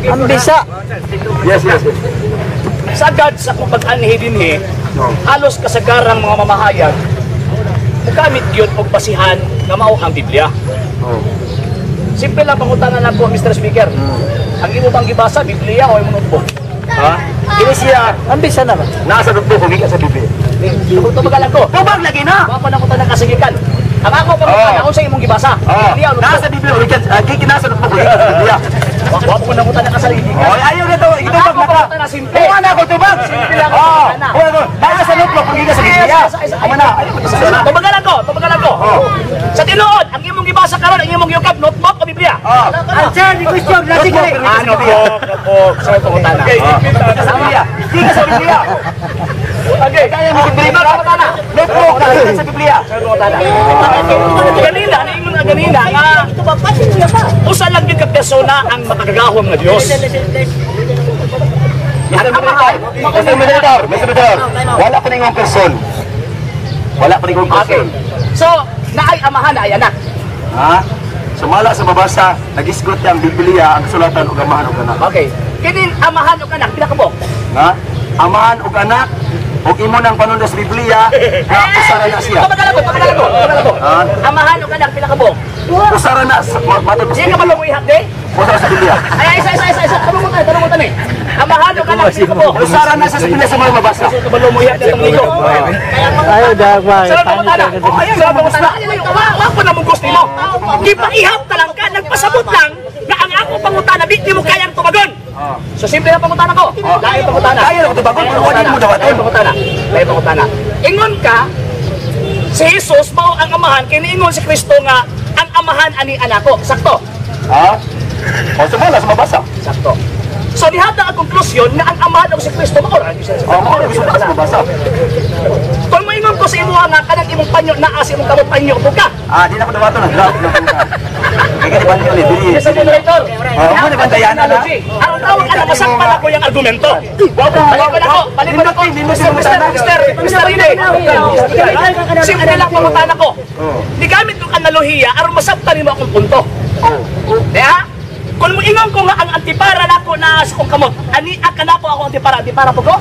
Ang bisa. Yes. Sagad sa kung pag-anhi dinhi, No. halos kasagarang mga mamahayag, mugamit yun og basihan nga mao ang Biblia. Oh. Simple lang pangutana lang ko, Mr. Speaker. Ang imo bang gibasa, Biblia o imong notebook? Ha? Kini siya Ang bisa na ba? nasa notebook kung gikan sa Biblia. Tubag lang ko. Tubag lagi na. Wa pa na ko tanang kasagikan. Ang ako pangutana, unsa imong gibasa? Oh. Biblia o notebook? Nasa Biblia gikan gikan nasa notebook gikan sa Biblia. Wa pa ko na ko tanang kasagikan. Oh, ayaw na to, itubag na ka. Ako simple. Kuha na ako tubag. Simple lang ako Oh, pangutana. kuha na. Nasa sa notebook kung gikan sa Biblia. Amo na, ayaw mo to. Tubagan ko, tubagan ko. Oh. Sa tinuod, ang imong gibasa karon, ang imong giyukab, notebook o Biblia? Oh. Answer the question. Logically. Ah, notebook, notebook. Sorry, pangutana. Gikan sa Biblia. Gikan sa Biblia. Okay. Kaya mo Biblia. Lima pangutana. Notebook gikan sa Biblia. Sorry, pangutana. Ganina, niingon nga ganina nga usa lang gyud ka persona ang makagagahom nga Dios. Mr. Moderator, Mr. Moderator, Mr. Moderator, wala pa ningong person. Wala pa ningong Okay. person. So, naay amahan, naay anak. Ha? Sumala sa mabasa, nagisgot niya ang Biblia, ang kasulatan ug amahan ug anak. Okay. Kining amahan ug anak pila ka buok? Ha? Amahan ug anak, ug imo nang panundas sa Biblia, nga usara na siya. Tubagan ko, tubagan ko, tubagan ko. Ha? Amahan ug anak pila ka buok? Usara na sa matod sa Di ka Biblia. ba mo ihap di? Usara sa Biblia. Ay, isa, isa, isa, isa. Tanong mo tayo, tanong mo tayo. Amahan ug anak pila ka buok? Usara na sa Biblia sa mga mabasa. Kabalo mo ihap ditong ligo. Ayaw dagwa. Sarap pangutana. Oh, ayun, sarap pangutana. Ay, wa ko na mong gusto mo. Gipaihap ta lang ka, nagpasabot lang na ang ako pangutana, di mo kayang tubagon. So simple lang pangutana ko. Lain pangutana. Kaya na ko tubagon, pero wala mo dawaton. Lain pangutana. Lain pangutana. Ingon ka, si Jesus mao ang amahan, kay niingon si Kristo nga ang amahan ani anak ko. Sakto. Ha? O sumala sa mabasa. Sakto. So nihatag ang konklusyon nga ang amahan og si Kristo mao ra gyud siya. O mao ra sumala sa mabasa. Kung moingon ko sa imuha nga kanang imong panyo naa sa imong kamot panyo po ka. Ah, di na ko dawaton na. Grabe na ko. Kaya ka di ba ni dili. Mr. Moderator. Oh, mo ni bantayan na. Ang tawag ana masakpan ako yung argumento. Balik ko, balik ko ako. Mr. Mr. Mr. Mr. Rene. Simple lang pangutana ko. Gigamit ko analohiya aron masabtan nimo akong punto. Diha? Kung moingon ko nga ang antipara nako na sa akong kamot, ani ka nako ako antipara, antipara po ko?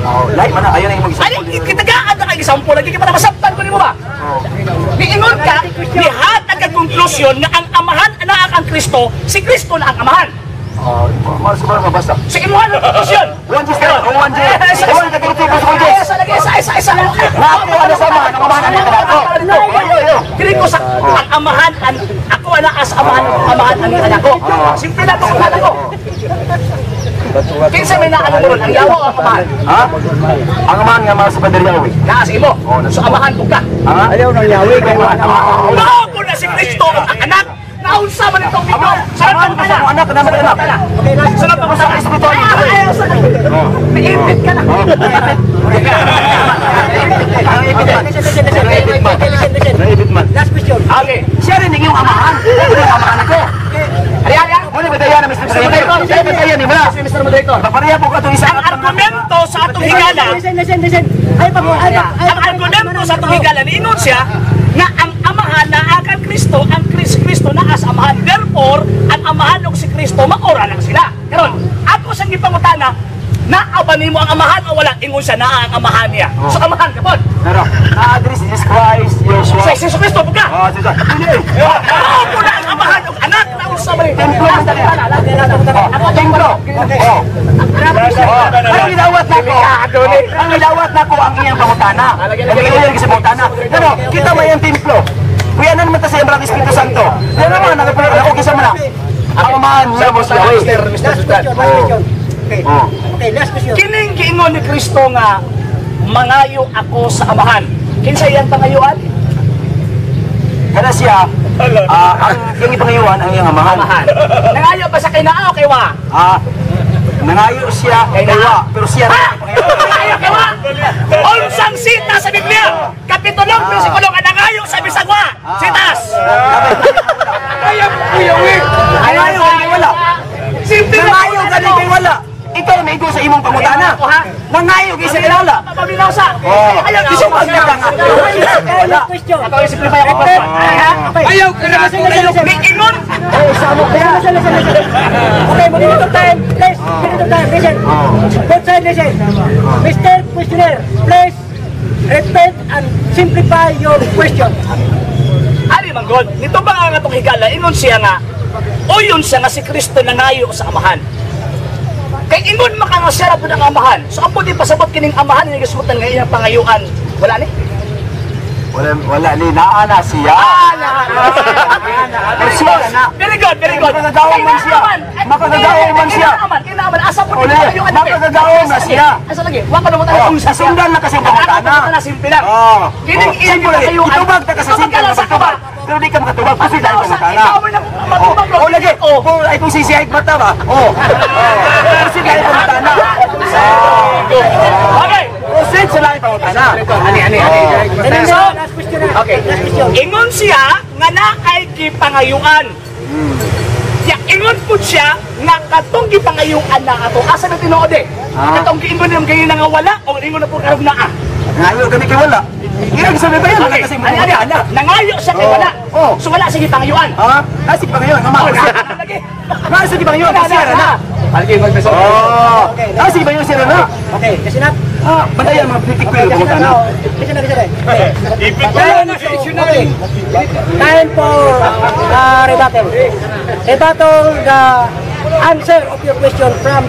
Oh, lahi man na ayo na imong Ay, kitagaan na kay example lagi para masabtan ko nimo ba? Niingon ka, nihatag ang konklusyon nga ang amahan na ang Kristo, si Kristo na ang amahan. Oh, mao sa mabasa. Sa imuha ng konklusyon. 1 Diyos ka, 1 Diyos. 1 ka dito, verse 1 Diyos. Isa lagi, isa, isa, isa. Nako ano sama, ang amahan ani kanako. Dili ko sa ang amahan an ako ana as amahan, amahan ang anak ko. Simple lang ang anak ko. Kinsa may naano mo ron, ang yawa o ang amahan? Ha? Ang amahan nga mga sa Padre Yahweh. Naa sa imo. So amahan ko ka. Ha? Ayaw nang yawi kay Mao ko na si Kristo ang anak. Naunsa man itong bigyo. Sarap Amahan ang ko sa akong anak, kanang anak. Sunod pa ko sa Espiritu. Naipit ka na. Ang ipit man. Ang ipit man. Ang ipit man. Last question. Okay. Siya rin yung amahan. Siya rin yung amahan ko. Ari, ari, ari. Muna ba tayo na Mr. Moderator? Siya ba tayo ni mo? Mr. Moderator. Papareha po ka itong isa. Ang argumento sa atong higala, Listen, listen, listen. Ay pa ay pa. ang argumento sa atong higala, niingon siya nga ang amahan na akan Kristo, ang Kristo na as amahan. Therefore, ang amahan og si Kristo maora lang sila. Karon, ako sa gipangutana, naa ba nimo ang amahan o wala? Ingon siya naa ang amahan niya. So amahan ka pod. Pero, na-address si Jesus Christ, Joshua. Sa Jesus Kristo po ka. Oh, Jesus. Hindi. Mao po na ang amahan og anak na unsa man ni. Templo. Oh, templo. Oh. Oh, ang gidawat nako. Ang gidawat nako ang iyang pangutana. Ang iyang kasi pangutana. Pero kita may ang templo. Kuya naman ta sa iyang Barang Espiritu Santo. Kaya naman nagpapalala ako kisa man na. Ang amahan niya mo siya. Mr. Mr. Last question, last question. Okay. Oh. Okay, last question. Kining giingon ni Kristo nga mangayo ako sa amahan. Kinsa iyang pangayuan? Kada siya, ang iyang ipangayuan ang iyang amahan. Amahan. Nangayo ba sa kay naa o kay wa? Ah, nangayo siya Kay kay naa. wa, pero siya Ha? rin ang ipangayuan. Nangayo kay wa? Unsang sita sa Biblia? Kapitulo bersikulo nga nangayo sa bisag wa. Sitas. Nangayo gani kay wala. Nangayo gani kay wala. Ikaw na maigo sa imong pangutana. Ako, ha? Nangayo gyud sa kilala. Paminaw sa. Oh. Ayaw, Isumpag na ka nga. Wala. Question. Ako yung simplify ako pa. Ha? Okay. Ayaw ka na. Listen, listen, listen. Ni ingon. Listen, listen, listen. Okay, minute of time. Please, minute of time. Listen. Both side, listen. Mr. Questioner, please repeat and simplify your question. Ali man God, nito ba nga atong higala ingon siya nga uyon siya nga si Kristo nangayo sa amahan. Kay ingon maka nga siya ra pud ang amahan. So ang pwede pasabot kining amahan nga gisgutan nga iyang pangayuan. Wala ni? Wala, wala ni naa na siya. Ah, na. Siya na. Very good, very good. Makakagawa man siya. Makakagawa man siya. Kinaaman, asa po Uli, makakagawa na siya. Asa lagi? Wa ka naman Oh, kung siya. sundan na kasi ang pangutana. Ang simple lang. Oh. Kining Oh, iyang simple lagi. gipangayuan. Itubag ta ka sa Itubag simple ka lang nga sa pagtubag. Pero di ka makatubag kasi dahil pangutana. Ikaw man ang matubag. Oh, lagi. Oh, ay kung sisihag mata ba? Oh. Kasi dahil pangutana. Okay. Proceed sa langit pangutana. Ani, ani, ani. And then, So, last question na. okay. Last question. Ingon siya nga naay gipangayuan. Ya, ingon po siya nga katong gipangayuan na ato. Asa na tinuod eh? Ah. Katong giingon niyang kayo na nga wala o ingon na po karon naa. Ngayo kami kay wala. Ginag sabi ba yun? Wala Okay. kasi Ani, ani, pangutana. nangayo siya kay Oh. wala. Oh. So wala siya gipangayuan. Ha? Nasi pa ngayon, mama. Oh, na, lagi. Nasi pa ngayon, Na, kasi na, na. na. Oh. Nasi pa ngayon sira na. Okay, kasi na. Ah, bantayan mga critic ko Okay, yung kasi na. pangutana. Kasi na, kasi na. Wala na sa dictionary. Time for rebuttal. Rebuttal the answer of your question from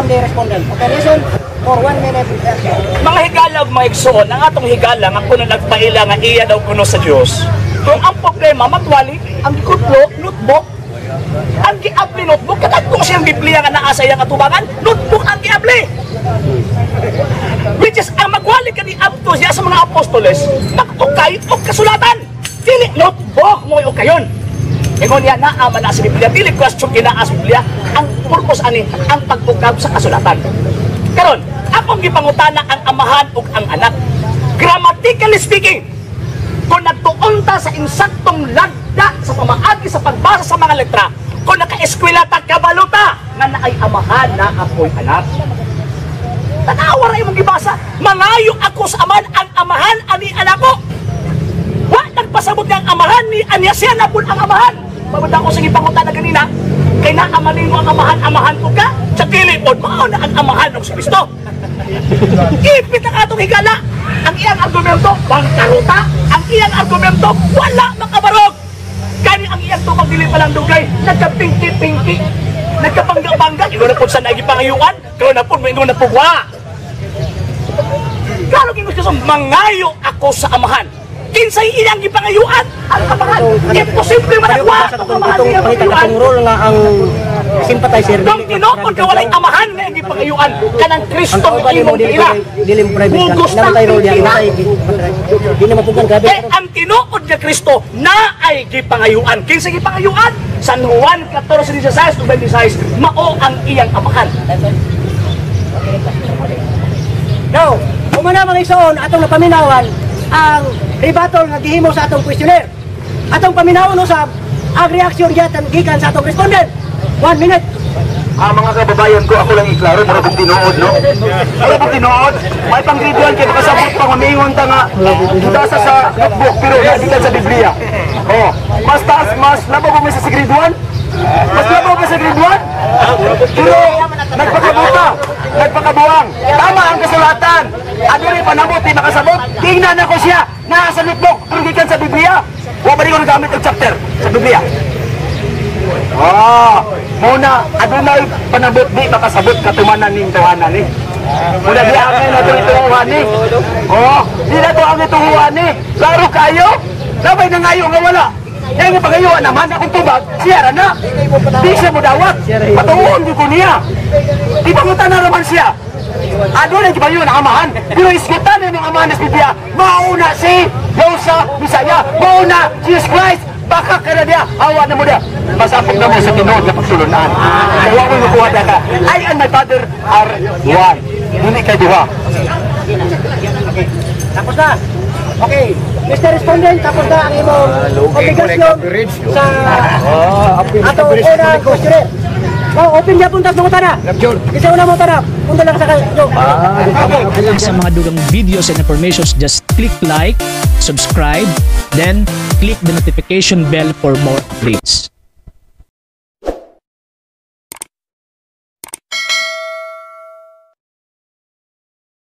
the respondent. Okay, listen for 1 minute reaction. Mga higala ug mga igsoon, ang atong higala nga kuno nagpaila nga iya daw kuno sa Dios. Kung ang problema magwali, ang gikutlo notebook. Ang giabli notebook, katagtong siyang Biblia nga naa sa iyang atubangan, notebook ang giabli. Which is ang magwali ka ni Abto siya sa mga apostoles, mag-ukay og kasulatan. Dili notebook mo ukayon. Ingon niya naa man na sa Biblia, dili question kinaa sa Biblia, ang purpose ani ang pag-ukab sa kasulatan. Karon, akong gipangutana ang amahan ug ang anak. Grammatically speaking, kung nagtuon ta sa insaktong lagda sa pamaagi sa pagbasa sa mga letra, kung naka-eskwela ta, kabalo ta, nga naay amahan na ako'y anak. Tanawa ra imong gibasa, mangayo ako sa amahan, ang amahan ani anak ko. Wa nagpasabot nga ang amahan ni anya siya na pud ang amahan. Mabot ako sa gipangutana ganina, kay naamanin mo ang amahan, amahan ko ka, sa dili pod mao na ang amahan og si Kristo. Ipit ang atong higala. Ang iyang argumento, bangkaruta. Ang iyang argumento, wala makabarog. Kani ang iyang tubag dili pa lang dugay, nagkapingki-pingki, nagkabangga-bangga, ingon na pod sa naigipangayuan, karon na pod moingon na pod wa. Klaro kay gusto mangayo ako sa amahan. Kinsay iyang gipangayuan ang amahan. Imposible man ang wa Sa itong katong amahan itong iyang pangitag pangayuan. atong role nga ang sympathizer. Kung tinuod ka walay amahan nga iyang gipangayuan kanang Ang Kristo kauban nimo imong dili giila. dili mo private. Bugos Namatay ng role diya, pingkina. namatay. Dili mo pugan grabe. Kay ang tinuod nga Kristo na ay gipangayuan. Kinsa gipangayuan? San Juan 14:16 ug 26 mao ang iyang amahan. Now, umana mga igsoon atong napaminawan ang rebuttal nga gihimo sa atong questionnaire. Atong paminawon usab ang reaksyon giatan gikan sa atong respondent. 1 minute. Ah, mga kababayan ko, ako lang iklaro, mura kong tinuod, no? Mura kong tinuod. May pang grade 1 kay makasabot pa humingon ta nga gibasa sa notebook pero gikan sa Biblia. Oh, mas taas, mas labaw ba sa grade 1? Mas labaw ba sa grade 1? Pero nagpakabuta, nagpakabuang. Tama ang kasulatan. Adunay panabot di makasabot. Tingnan ako siya naa sa notebook pero gikan sa Biblia. Wa ba di ko nagamit og chapter sa Biblia? Ah, muna adunay panabot di makasabot katumanan ning tawanan ni. Muna di ang na to ituhuan ni. Oh, di na to ang ituhuan ni. Klaro kayo? Labay na ngayo nga wala. Yang nga pagayuan naman akong tubag, siya ra na. Di siya mo dawat. Patuon ko niya. Di pangutan na naman siya. Adunay gibayo na amahan. Pero isgutan na ng amahan sa Biblia. Mauna si Yosa Bisaya. Mauna Jesus Christ. Baka ka na diya, awa na mo diya. Masapok na mo sa tinuod na pagtulunan. Kaya ko makuha na ka. I and my Father are one. Dili kay duha. Tapos na. Okay. Mr. Respondent, tapos na ang imong obligasyon sa atong unang questionnaire. Oh, open gyapon tas mangutana. Kasi una mangutana, punta lang sa kayo. Sa mga dugang videos and informations, just click like, subscribe, then click the notification bell for more updates.